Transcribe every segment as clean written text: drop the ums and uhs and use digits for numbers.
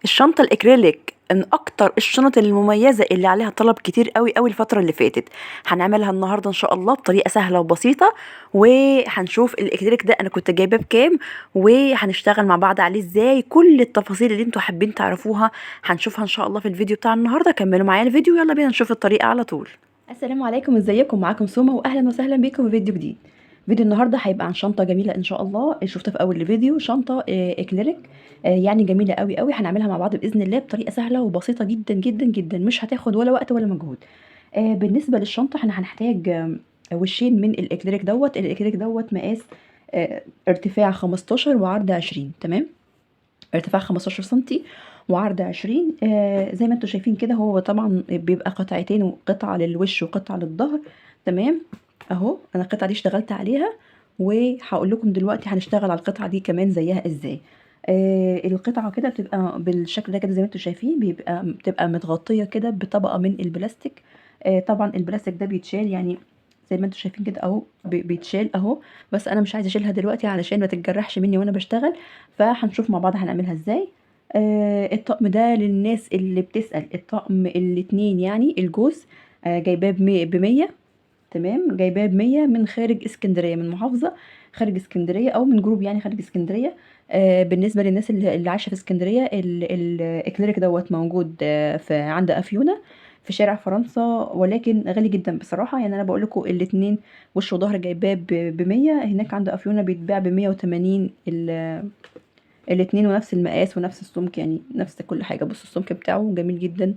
الشنطة الإكريليك من أكتر الشنط المميزة اللي عليها طلب كتير قوي قوي الفترة اللي فاتت. هنعملها النهاردة إن شاء الله بطريقة سهلة وبسيطة، وهنشوف الإكريليك ده أنا كنت جايباه بكام، وهنشتغل مع بعض عليه إزاي. كل التفاصيل اللي انتوا حابين تعرفوها هنشوفها إن شاء الله في الفيديو بتاع النهاردة. كملوا معايا الفيديو، يلا بينا نشوف الطريقة على طول. السلام عليكم، ازيكم؟ معاكم سوما، واهلا وسهلا بيكم في فيديو جديد. فيديو النهارده هيبقى عن شنطه جميلة ان شاء الله، شفتها في اول الفيديو، شنطه اكليريك، يعني جميلة قوي قوي. هنعملها مع بعض باذن الله بطريقة سهلة وبسيطة جدا جدا جدا، مش هتاخد ولا وقت ولا مجهود. بالنسبة للشنطه احنا هنحتاج وشين من الاكليريك دوت. الاكليريك دوت مقاس ارتفاع 15 وعرض 20، تمام؟ ارتفاع 15 سنتي وعرض 20. زي ما انتم شايفين كده، هو طبعا بيبقى قطعتين، وقطعه للوش وقطعه للظهر، تمام؟ اهو انا القطعة دي اشتغلت عليها، وهقول لكم دلوقتي هنشتغل على القطعة دي كمان زيها ازاي. القطعة كده بتبقى بالشكل ده كده زي ما انتم شايفين، بتبقى متغطيه كده بطبقه من البلاستيك. طبعا البلاستيك ده بيتشال، يعني زي ما انتم شايفين كده اهو، بيتشال اهو، بس انا مش عايزه اشيلها دلوقتي علشان ما تتجرحش مني وانا بشتغل، فهنشوف مع بعض هنعملها ازاي. الطقم ده للناس اللي بتسأل، الطقم الاتنين يعني الجوز، جايباه ب100، تمام؟ جايباه ب100 من خارج اسكندرية، من محافظة خارج اسكندرية، او من group يعني خارج اسكندرية. بالنسبة للناس اللي عايشة في اسكندرية، الاكليريك دوت موجود، في عند افيونة في شارع فرنسا، ولكن غالي جدا بصراحة. يعني انا بقول لكم الاتنين وش وظهر جايباه ب100، هناك عند افيونة بيتباع ب180 الاتنين، ونفس المقاس ونفس السمك، يعني نفس كل حاجة. بصوا السمك بتاعه جميل جدا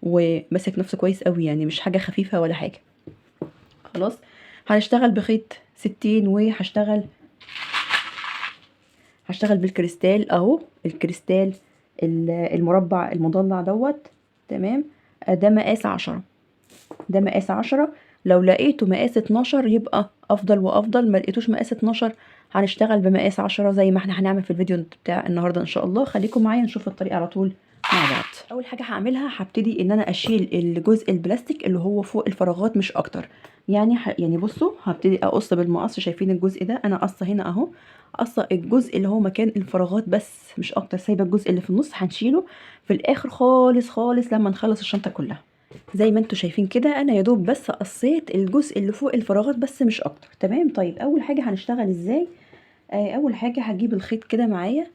وماسك نفسه كويس قوي، يعني مش حاجة خفيفة ولا حاجة. خلاص هنشتغل بخيط 60، وهشتغل بالكريستال اهو، الكريستال المربع المضلع دوت، تمام؟ ده مقاس 10، ده مقاس 10. لو لقيته مقاس 12 يبقى افضل وافضل، ما لقيتوش مقاس 12 هنشتغل بمقاس 10 زي ما احنا هنعمل في الفيديو بتاع النهارده ان شاء الله. خليكم معايا نشوف الطريقة على طول مع بعض. اول حاجة هعملها، هبتدي ان انا اشيل الجزء البلاستيك اللي هو فوق الفراغات مش اكتر. يعني بصوا، هبتدي اقص بالمقص. شايفين الجزء ده؟ انا قصة هنا اهو، قصة الجزء اللي هو مكان الفراغات بس مش اكتر، سايبه الجزء اللي في النص هنشيله في الاخر خالص خالص لما نخلص الشنطة كلها. زي ما انتوا شايفين كده، انا يا دوب بس قصيت الجزء اللي فوق الفراغات بس مش اكتر، تمام؟ طيب اول حاجة هنشتغل ازاي؟ اول حاجة هجيب الخيط كده معايا،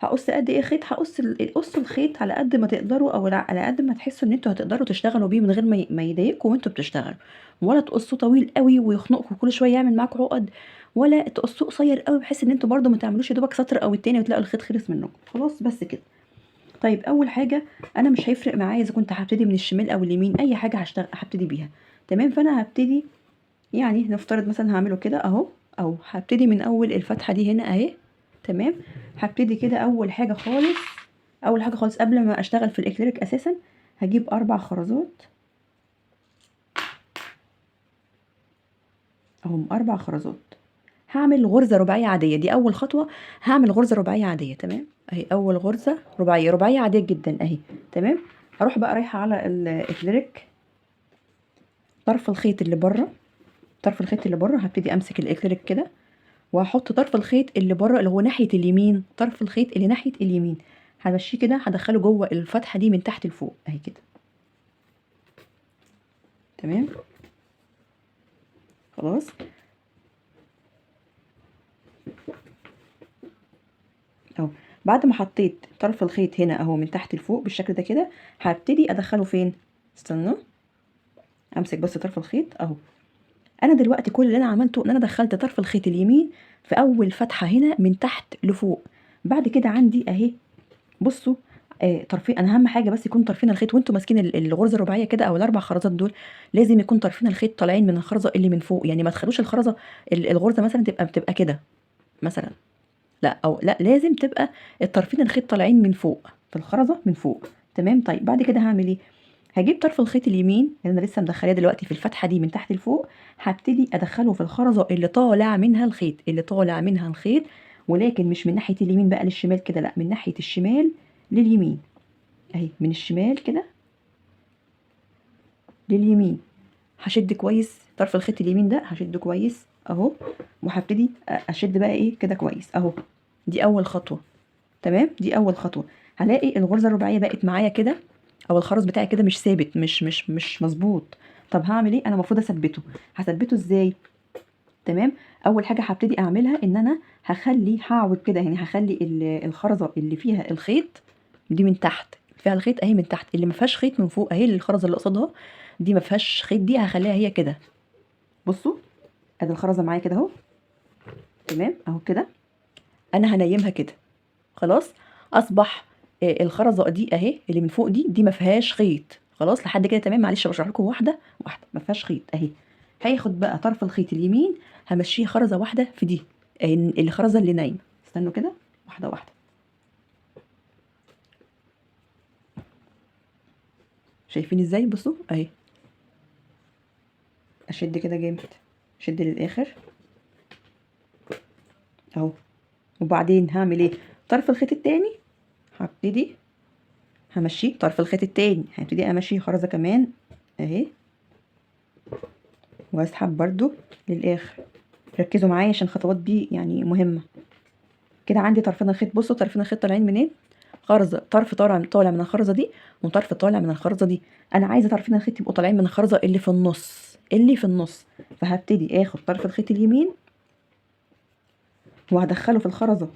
هقص قد ايه خيط؟ هقص قصوا الخيط على قد ما تقدروا، او على قد ما تحسوا ان انتوا هتقدروا تشتغلوا بيه من غير ما يضايقكم وانتوا بتشتغلوا، ولا تقصوه طويل قوي ويخنقكم كل شوية يعمل معاكم عقد، ولا تقصوه قصير قوي بحيث ان انتوا برده ما تعملوش يا دوبك سطر او التاني وتلاقوا الخيط خلص منكم. خلاص بس كده. طيب اول حاجة انا مش هيفرق معايا اذا كنت هبتدي من الشمال او اليمين، اي حاجة هبتدي بيها، تمام؟ فانا هبتدي، يعني نفترض مثلا هعمله كده اهو، او هبتدي من اول الفتحة دي هنا اهي، تمام؟ هبتدي كده اول حاجة خالص، اول حاجة خالص قبل ما اشتغل في الاكليريك اساسا، هجيب 4 خرزات اهم، 4 خرزات. هعمل غرزه رباعية عادية، دي اول خطوة. هعمل غرزه رباعية عادية، تمام؟ اهي اول غرزه رباعية، رباعية عادية جدا اهي، تمام؟ هروح بقى رايحة على الاكليريك، طرف الخيط اللي بره، طرف الخيط اللي بره هبتدي امسك الاكليريك كده، وهحط طرف الخيط اللي بره اللي هو ناحية اليمين، طرف الخيط اللي ناحية اليمين همشيه كده، هدخله جوه الفتحة دي من تحت لفوق اهي كده، تمام؟ خلاص اهو. بعد ما حطيت طرف الخيط هنا اهو من تحت لفوق بالشكل ده كده، هبتدي ادخله فين؟ استنوا امسك بس طرف الخيط اهو. انا دلوقتي كل اللي انا عملته ان انا دخلت طرف الخيط اليمين في اول فتحه هنا من تحت لفوق. بعد كده عندي اهي، بصوا، طرفين. انا اهم حاجة بس يكون طرفين الخيط وانتوا ماسكين الغرزه الرباعية كده او الاربع خرزات دول، لازم يكون طرفين الخيط طالعين من الخرزه اللي من فوق. يعني ما تخلوش الغرزه مثلا بتبقى كده مثلا، لا، او لا، لازم تبقى الطرفين الخيط طالعين من فوق في الخرزه من فوق، تمام؟ طيب بعد كده هعمل ايه؟ هجيب طرف الخيط اليمين اللي انا لسه مدخلاه دلوقتي في الفتحة دي من تحت لفوق، هبتدي ادخله في الخرزه اللي طالع منها الخيط، اللي طالع منها الخيط، ولكن مش من ناحية اليمين بقى للشمال كده، لا، من ناحية الشمال لليمين اهي، من الشمال كده لليمين. هشد كويس طرف الخيط اليمين ده، هشده كويس اهو، وهبتدي اشد بقى ايه كده كويس اهو. دي اول خطوة، تمام؟ دي اول خطوة. هلاقي الغرزه الرباعية بقت معايا كده، او الخرز بتاعي كده مش ثابت، مش مظبوط. طب هعمل ايه؟ انا المفروض اثبته. هثبته ازاي؟ تمام. اول حاجة هبتدي اعملها ان انا هعوج كده، يعني هخلي الخرزه اللي فيها الخيط دي من تحت، فيها الخيط اهي من تحت، اللي ما فيهاش خيط من فوق اهي، الخرزه اللي قصادها دي ما فيهاش خيط، دي هخليها هي كده. بصوا ادي الخرزه معايا كده اهو، تمام اهو كده، انا هنيمها كده خلاص. اصبح الخرزه دي اهي اللي من فوق دي ما فيهاش خيط خلاص لحد كده تمام. معلش بشرح لكم واحدة واحدة، ما فيهاش خيط اهي. هياخد بقى طرف الخيط اليمين همشيه خرزة واحدة في دي الخرزه اللي نايمة. استنوا كده واحدة واحدة. شايفين ازاي؟ بصوا اهي، اشد كده جامد، اشد للاخر اهو. وبعدين هعمل ايه؟ طرف الخيط التاني هبتدي همشيه، طرف الخيط التاني هبتدي امشيه خرزة كمان اهي، واسحب برضو للاخر. ركزوا معايا عشان الخطوات دي يعني مهمة. كده عندي طرفين الخيط، بصوا طرفين الخيط طالعين منين؟ خرزة، طرف طالع من الخرزه دي، وطرف طالع من الخرزه دي. انا عايزه طرفين الخيط يبقوا طالعين من الخرزه اللي في النص، اللي في النص. فهبتدي اخد طرف الخيط اليمين وهدخله في الخرزه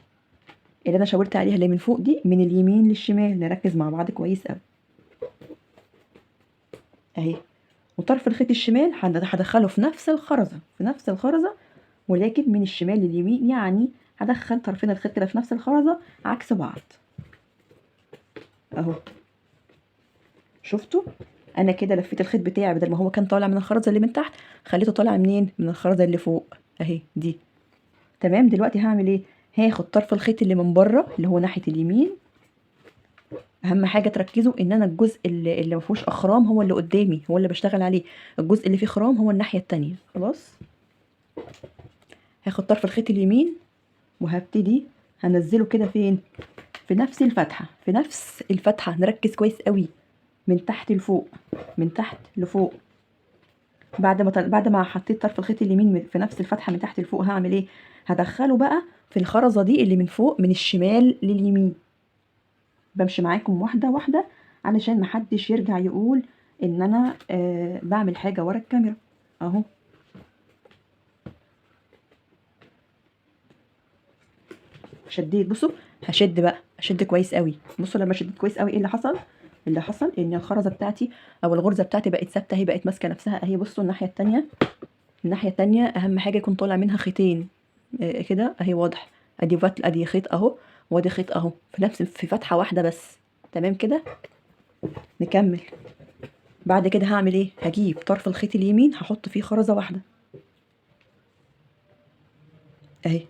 اللي انا شاورت عليها اللي من فوق دي، من اليمين للشمال. نركز مع بعض كويس قوي اهي. وطرف الخيط الشمال هدخله في نفس الخرزه، في نفس الخرزه، ولكن من الشمال لليمين، يعني هدخل طرفين الخيط كده في نفس الخرزه عكس بعض اهو. شفتوا؟ انا كده لفيت الخيط بتاعي، بدل ما هو كان طالع من الخرزه اللي من تحت خليته طالع منين؟ من الخرزه اللي فوق اهي دي. تمام. دلوقتي هعمل ايه؟ هاخد طرف الخيط اللي من بره اللي هو ناحية اليمين. اهم حاجة تركزوا ان انا الجزء اللي ما فيهوش اخرام هو اللي قدامي، هو اللي بشتغل عليه، الجزء اللي فيه خرام هو الناحية التانية. خلاص هاخد طرف الخيط اليمين وهبتدي هنزله كده فين؟ في نفس الفتحة، في نفس الفتحة. نركز كويس قوي، من تحت لفوق، من تحت لفوق. بعد ما حطيت طرف الخيط اليمين في نفس الفتحة من تحت لفوق، هعمل ايه؟ هدخله بقى في الخرزه دي اللي من فوق من الشمال لليمين. بمشي معاكم واحدة واحدة علشان محدش يرجع يقول ان انا بعمل حاجة ورا الكاميرا اهو. شديت، بصوا هشد بقى، اشد كويس قوي. بصوا لما شديت كويس قوي ايه اللي حصل؟ اللي حصل ان الخرزه بتاعتي او الغرزه بتاعتي بقت ثابتة اهي، بقت ماسكه نفسها اهي. بصوا الناحية الثانية، الناحية الثانية اهم حاجة يكون طالع منها خيطين كده اهي، واضح. ادي فتل، ادي خيط اهو، وادي خيط اهو، في نفس، في فتحه واحدة بس. تمام كده. نكمل بعد كده. هعمل ايه؟ هجيب طرف الخيط اليمين هحط فيه خرزة واحدة اهي،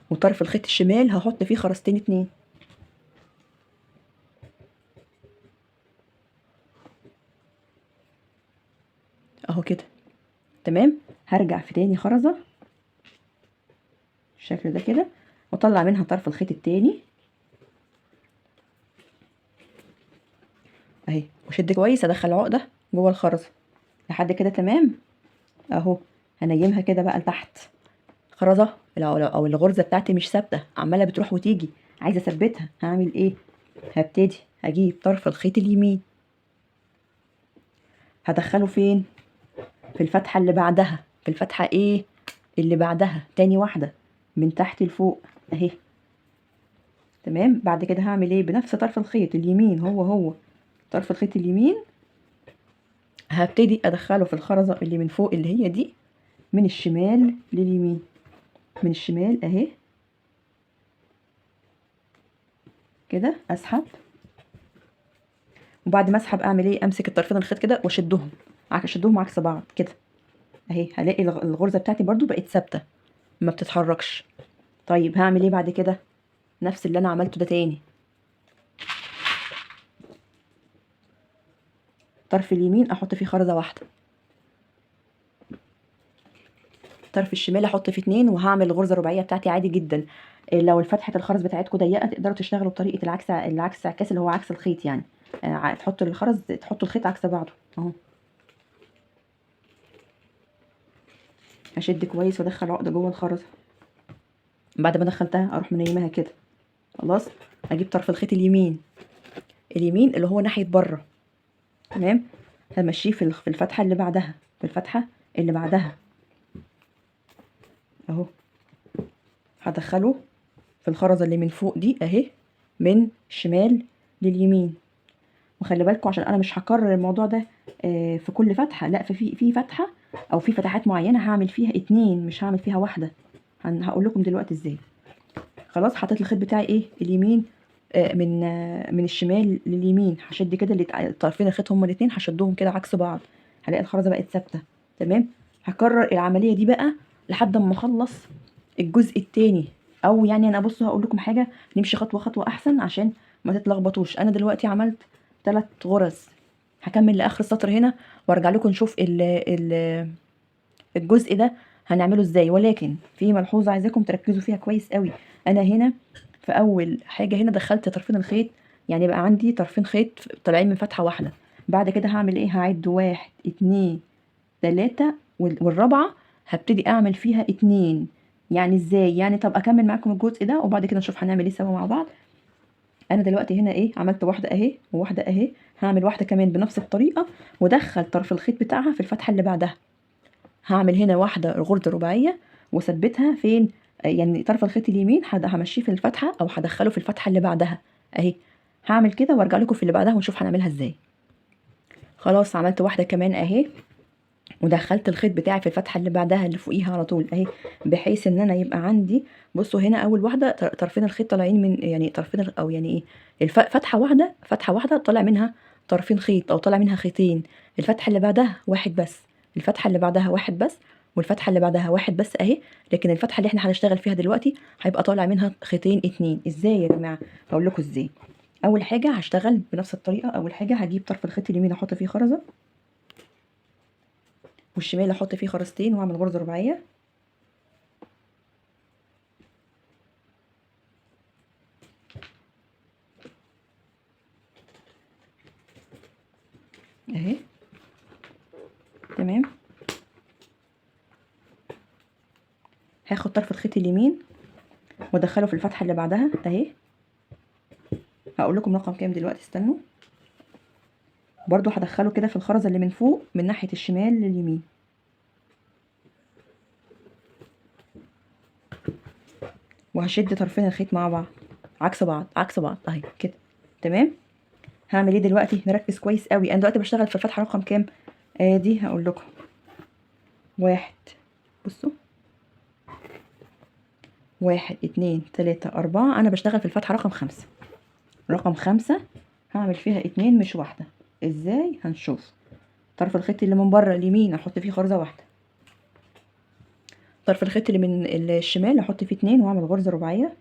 وطرف الخيط الشمال هحط فيه خرزتين اتنين. اهو كده. تمام. هرجع في تاني خرزة بالشكل ده كده، واطلع منها طرف الخيط التاني اهي، وشد كويس، ادخل عقدة جوه الخرزة لحد كده. تمام اهو. هنيمها كده بقى لتحت. خرزة او الغرزة بتاعتي مش ثابتة، عمالة بتروح وتيجي، عايزة اثبتها. هعمل ايه؟ هبتدي هجيب طرف الخيط اليمين هدخله فين؟ في الفتحة اللي بعدها، في الفتحة ايه اللي بعدها، تاني واحدة من تحت لفوق اهي. تمام. بعد كده هعمل ايه؟ بنفس طرف الخيط اليمين، هو هو طرف الخيط اليمين، هبتدي ادخله في الخرزة اللي من فوق اللي هي دي، من الشمال لليمين، من الشمال اهي كده. اسحب، وبعد ما اسحب اعمل ايه؟ امسك الطرفين الخيط كده واشدهم، اشدهم عكس بعض كده اهي. هلاقي الغرزه بتاعتي برضو بقت ثابتة ما بتتحركش. طيب هعمل ايه بعد كده؟ نفس اللي انا عملته ده تاني، طرف اليمين احط فيه خرزة واحدة، طرف الشمال احط فيه اتنين، وهعمل الغرزه الرباعية بتاعتي عادي جدا. لو فتحه الخرز بتاعتكم ضيقه تقدروا تشتغلوا بطريقة العكس، العكس عكاس اللي هو عكس الخيط يعني، تحطوا الخرز، تحطوا الخيط عكس بعضه اهو. هشد كويس وادخل عقده جوه الخرزه. بعد ما دخلتها اروح منيمها كده. خلاص، اجيب طرف الخيط اليمين، اليمين اللي هو ناحية بره، تمام، همشيه في الفتحة اللي بعدها، في الفتحة اللي بعدها اهو. هدخله في الخرزه اللي من فوق دي اهي، من الشمال لليمين. وخلي بالكم عشان انا مش هكرر الموضوع ده في كل فتحه، لا، في فتحه او في فتحات معينة هعمل فيها 2، مش هعمل فيها واحدة. هقول لكم دلوقتي ازاي. خلاص، حطيت الخيط بتاعي ايه، اليمين، من الشمال لليمين. هشد كده طرفين الخيط هما الاتنين، هشدهم كده عكس بعض، هلاقي الخرزه بقت ثابتة. تمام، هكرر العملية دي بقى لحد ما اخلص الجزء التاني. او يعني انا بصوا هقول لكم حاجة، نمشي خطوة خطوة احسن عشان ما تتلخبطوش. انا دلوقتي عملت 3 غرز، هكمل لاخر السطر هنا وارجع لكم نشوف الجزء ده هنعمله ازاي. ولكن في ملحوظة عايزاكم تركزوا فيها كويس قوي. انا هنا في اول حاجة هنا دخلت طرفين الخيط، يعني بقى عندي طرفين خيط طالعين من فتحه واحدة. بعد كده هعمل ايه؟ هعد 1 2 3، والرابعة هبتدي اعمل فيها 2. يعني ازاي؟ يعني طب اكمل معاكم الجزء ده وبعد كده نشوف هنعمل ايه سوا مع بعض. انا دلوقتي هنا ايه، عملت واحدة اهي وواحدة اهي، هعمل واحدة كمان بنفس الطريقة وادخل طرف الخيط بتاعها في الفتحة اللي بعدها. هعمل هنا واحدة غرزه رباعية واثبتها فين؟ يعني طرف الخيط اليمين همشيه في الفتحة او هدخله في الفتحة اللي بعدها اهي. هعمل كده وارجع لكم في اللي بعدها ونشوف هنعملها ازاي. خلاص، عملت واحدة كمان اهي ودخلت الخيط بتاعي في الفتحة اللي بعدها اللي فوقيها على طول اهي، بحيث ان انا يبقى عندي، بصوا هنا اول واحدة طرفين الخيط طالعين من، يعني طرفين او يعني ايه، فتحه واحدة، فتحه واحدة طالع منها طرفين خيط او طالع منها خيطين. الفتحة اللي بعدها واحد بس، الفتحة اللي بعدها واحد بس، والفتحة اللي بعدها واحد بس اهي. لكن الفتحة اللي احنا هنشتغل فيها دلوقتي هيبقى طالع منها خيطين 2. ازاي يا جماعة؟ هقول لكم ازاي. اول حاجة هشتغل بنفس الطريقة. اول حاجة هجيب طرف الخيط اليمين احط فيه خرزة، والشمال احط فيه خرزتين واعمل غرزه رباعية. اهي. تمام، هاخد طرف الخيط اليمين وادخله في الفتحة اللي بعدها اهي. هقول لكم رقم كام دلوقتي، استنوا. برضو هدخله كده في الخرزه اللي من فوق من ناحية الشمال لليمين. وهشد طرفين الخيط مع بعض عكس بعض، عكس بعض اهي كده. تمام، هعمل ايه دلوقتي؟ نركز كويس قوي. انا دلوقتي بشتغل في الفتحة رقم كام؟ ادي هقول لكم 1. بصوا 1 2 3 4. انا بشتغل في الفتحة رقم 5. رقم 5 هعمل فيها 2 مش واحدة. ازاي؟ هنشوف. طرف الخيط اللي من بره اليمين احط فيه خرزة واحدة، طرف الخيط اللي من الشمال احط فيه 2 واعمل غرزه رباعية.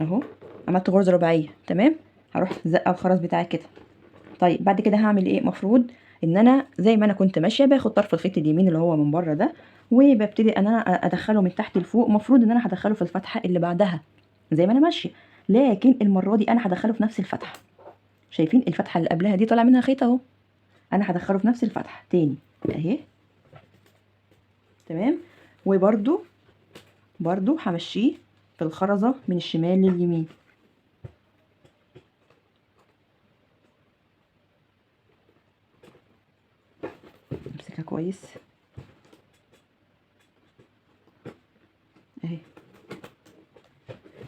اهو عملت غرزه رباعية. تمام، هروح زقه الخرز بتاعي كده. طيب بعد كده هعمل ايه؟ المفروض ان انا زي ما انا كنت ماشية باخد طرف الخيط اليمين اللي هو من بره ده وببتدي ان انا ادخله من تحت لفوق. المفروض ان انا هدخله في الفتحة اللي بعدها زي ما انا ماشية، لكن المرة دي انا هدخله في نفس الفتحة. شايفين الفتحة اللي قبلها دي طالع منها خيط اهو، انا هدخله في نفس الفتحة تاني اهي. تمام، وبرده همشيه في الخرزه من الشمال لليمين. امسكها كويس اهي.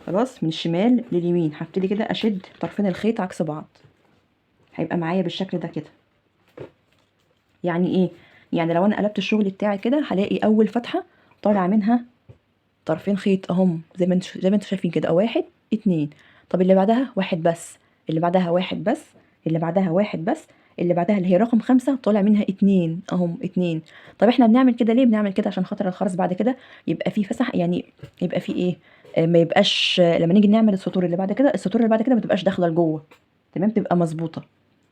خلاص، من الشمال لليمين هبتدي كده اشد طرفين الخيط عكس بعض، هيبقى معايا بالشكل ده كده. يعني ايه؟ يعني لو انا قلبت الشغل بتاعي كده هلاقي اول فتحه طالع منها طرفين خيط اهم زي ما انتوا شايفين كده، 1 2. طب اللي بعدها 1 بس، اللي بعدها 1 بس، اللي بعدها 1 بس، اللي بعدها اللي هي رقم 5 طالع منها 2 اهم 2. طب احنا بنعمل كده ليه؟ بنعمل كده عشان خاطر الخرز بعد كده يبقى فيه فسح، يعني يبقى فيه ايه، ما يبقاش لما نيجي نعمل السطور اللي بعد كده، السطور اللي بعد كده ما تبقاش داخله لجوه. تمام، تبقى مظبوطة.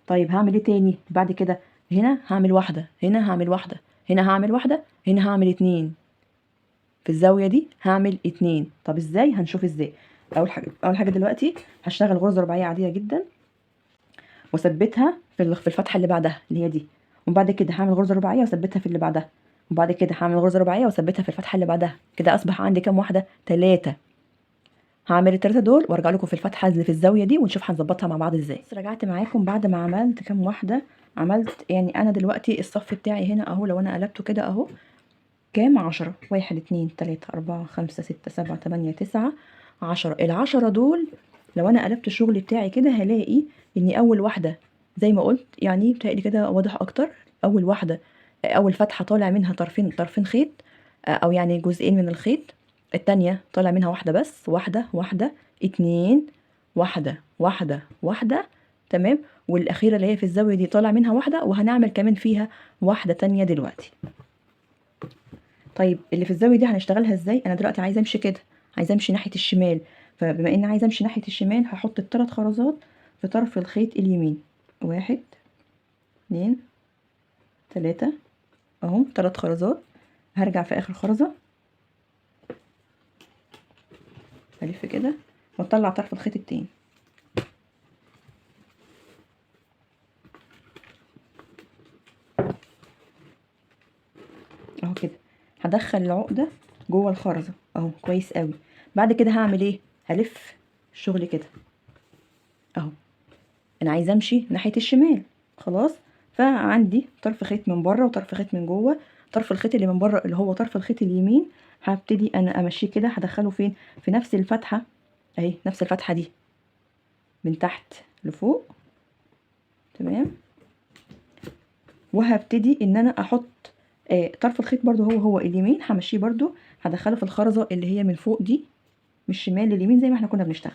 طيب هعمل ايه تاني بعد كده؟ هنا هعمل واحدة، هنا هعمل واحدة، هنا هعمل واحدة، هنا هعمل 2. في الزاوية دي هعمل 2. طب ازاي؟ هنشوف ازاي. اول حاجة دلوقتي هشتغل غرزه رباعية عادية جدا، واثبتها في الفتحة اللي بعدها اللي هي دي، وبعد كده هعمل غرزه رباعية واثبتها في اللي بعدها، وبعد كده هعمل غرزه رباعية واثبتها في الفتحة اللي بعدها. كده اصبح عندي كام واحدة؟ 3. هعمل ال3 دول وارجع لكم في الفتحة اللي في الزاوية دي ونشوف هنظبطها مع بعض ازاي. بس رجعت معاكم بعد ما عملت كام واحدة. عملت يعني انا دلوقتي الصف بتاعي هنا اهو، لو انا قلبته كده اهو كام؟ 10. 1 2 3 4 5 6 7 8 9 10. ال10 دول لو انا قلبت الشغل بتاعي كده هلاقي ان اول واحدة زي ما قلت يعني بتهيألي كده واضح اكتر، اول واحدة اول فتحه طالع منها طرفين خيط او يعني جزئين من الخيط، التانية طالع منها واحدة بس، واحدة واحدة 2 واحدة واحدة واحدة، تمام. والاخيرة اللي هي في الزاوية دي طالع منها واحدة، وهنعمل كمان فيها واحدة تانية دلوقتي. طيب اللي في الزاوية دي هنشتغلها ازاي؟ انا دلوقتي عايزه امشي كده، عايزه امشي ناحية الشمال، فبما ان عايزه امشي ناحية الشمال هحط ال3 خرزات في طرف الخيط اليمين، 1 2 3 اهو 3 خرزات. هرجع في اخر خرزة الف كده واطلع طرف الخيط التاني. اهو كده هدخل العقدة جوه الخرزه اهو كويس قوي. بعد كده هعمل ايه؟ هلف الشغل كده اهو، انا عايزه امشي ناحية الشمال خلاص، فعندي طرف خيط من بره وطرف خيط من جوه. طرف الخيط اللي من بره اللي هو طرف الخيط اليمين هبتدي انا امشيه كده، هدخله فين؟ في نفس الفتحة اهي، نفس الفتحة دي من تحت لفوق، تمام. وهبتدي ان انا احط طرف الخيط برضو هو اليمين، همشيه برضو هدخله في الخرزه اللي هي من فوق دي من الشمال لليمين زي ما احنا كنا بنشتغل.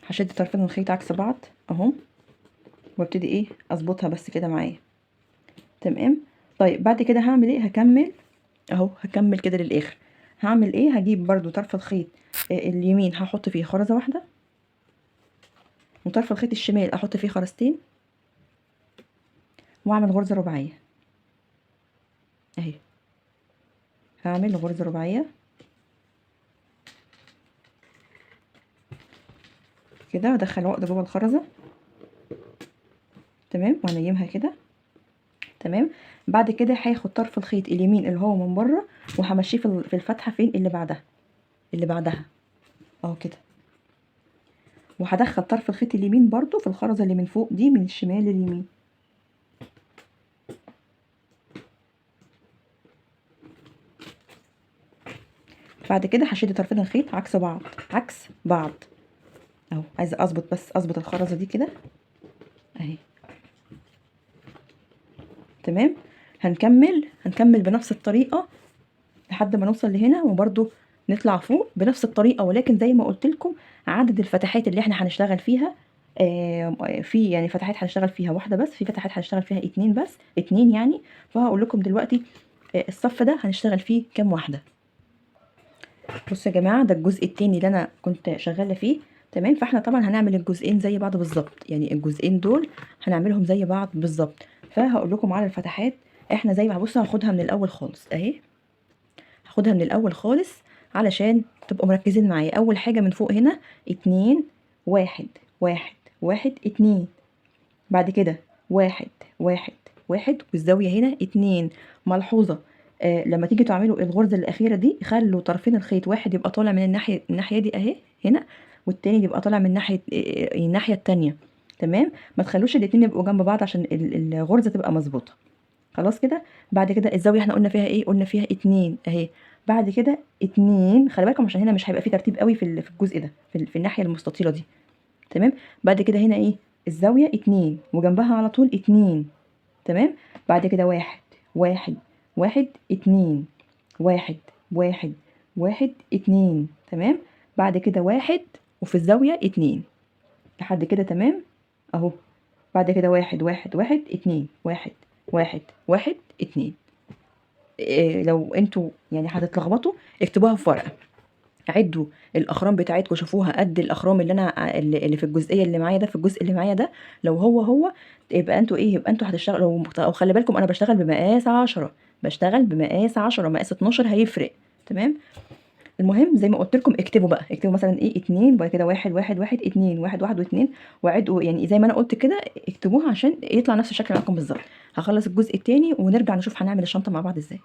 هشد طرفين الخيط عكس بعض اهو، وابتدي ايه اظبطها بس كده معايا، تمام. طيب بعد كده هعمل ايه؟ هكمل اهو، هكمل كده للاخر. هعمل ايه؟ هجيب برضو طرف الخيط اليمين هحط فيه خرزة واحدة، وطرف الخيط الشمال احط فيه خرزتين، واعمل غرزة رباعية اهي. هعمل غرزة رباعية كده، وادخل عقدة جوه الخرزة، تمام، وهنيمها كده، تمام. بعد كده هاخد طرف الخيط اليمين اللي هو من بره وهمشيه في الفتحة فين؟ اللي بعدها، اللي بعدها اهو كده. وهدخل طرف الخيط اليمين برضو في الخرزه اللي من فوق دي من الشمال لليمين. بعد كده هشد طرفين الخيط عكس بعض، عكس بعض اهو. عايزه اظبط بس، اظبط الخرزه دي كده اهي، تمام. هنكمل بنفس الطريقة لحد ما نوصل لهنا، وبرده نطلع فوق بنفس الطريقة، ولكن زي ما قلت لكم عدد الفتحات اللي احنا هنشتغل فيها، في يعني فتحات هنشتغل فيها واحدة بس، في فتحات هنشتغل فيها 2 بس، 2 يعني. فهقول لكم دلوقتي الصف ده هنشتغل فيه كام واحدة. بصوا يا جماعة، ده الجزء التاني اللي انا كنت شغالة فيه، تمام. فاحنا طبعا هنعمل الجزئين زي بعض بالظبط، يعني الجزئين دول هنعملهم زي بعض بالظبط. فهقول لكم على الفتحات احنا زي ما بصوا، هاخدها من الاول خالص اهي، هاخدها من الاول خالص علشان تبقوا مركزين معايا. اول حاجة من فوق هنا 2 1 1 1 2، بعد كده 1 1 1، والزاويه هنا 2. ملحوظة، لما تيجي تعملوا الغرزه الاخيرة دي خلوا طرفين الخيط، واحد يبقى طالع من الناحية دي اهي هنا، والتاني يبقى طالع من الناحية التانية، تمام. ما تخلوش الاتنين يبقوا جنب بعض عشان الغرزه تبقى مظبوطة. خلاص كده. بعد كده الزاوية احنا قلنا فيها ايه؟ قلنا فيها 2 اهي. بعد كده 2، خلي بالكم عشان هنا مش هيبقى فيه ترتيب قوي في الجزء ده، في الناحية المستطيله دي، تمام. بعد كده هنا ايه؟ الزاوية 2 وجنبها على طول 2، تمام. بعد كده 1 1 1 2 1 1 1 2، تمام. بعد كده 1 وفي الزاوية 2 لحد كده، تمام اهو. بعد كده 1 1 1 2 1 1 1 2. إيه لو انتوا يعني هتتلخبطوا اكتبوها في ورقة. عدوا الاخرام بتاعتكم، شوفوها قد الاخرام اللي انا اللي في الجزئية اللي معايا ده، في الجزء اللي معايا ده، لو هو هو يبقى انتوا ايه، يبقى انتوا هتشتغلوا. او خلي بالكم انا بشتغل بمقاس 10، بشتغل بمقاس 10، مقاس 12 هيفرق. تمام. المهم زي ما قلت لكم اكتبوا بقى، اكتبوا مثلا ايه 2، وبعد كده 1 1 1 2 1 1 و2، وعدوا يعني زي ما انا قلت كده اكتبوها عشان يطلع نفس الشكل معاكم بالظبط. هخلص الجزء التاني ونرجع نشوف هنعمل الشنطة مع بعض ازاي.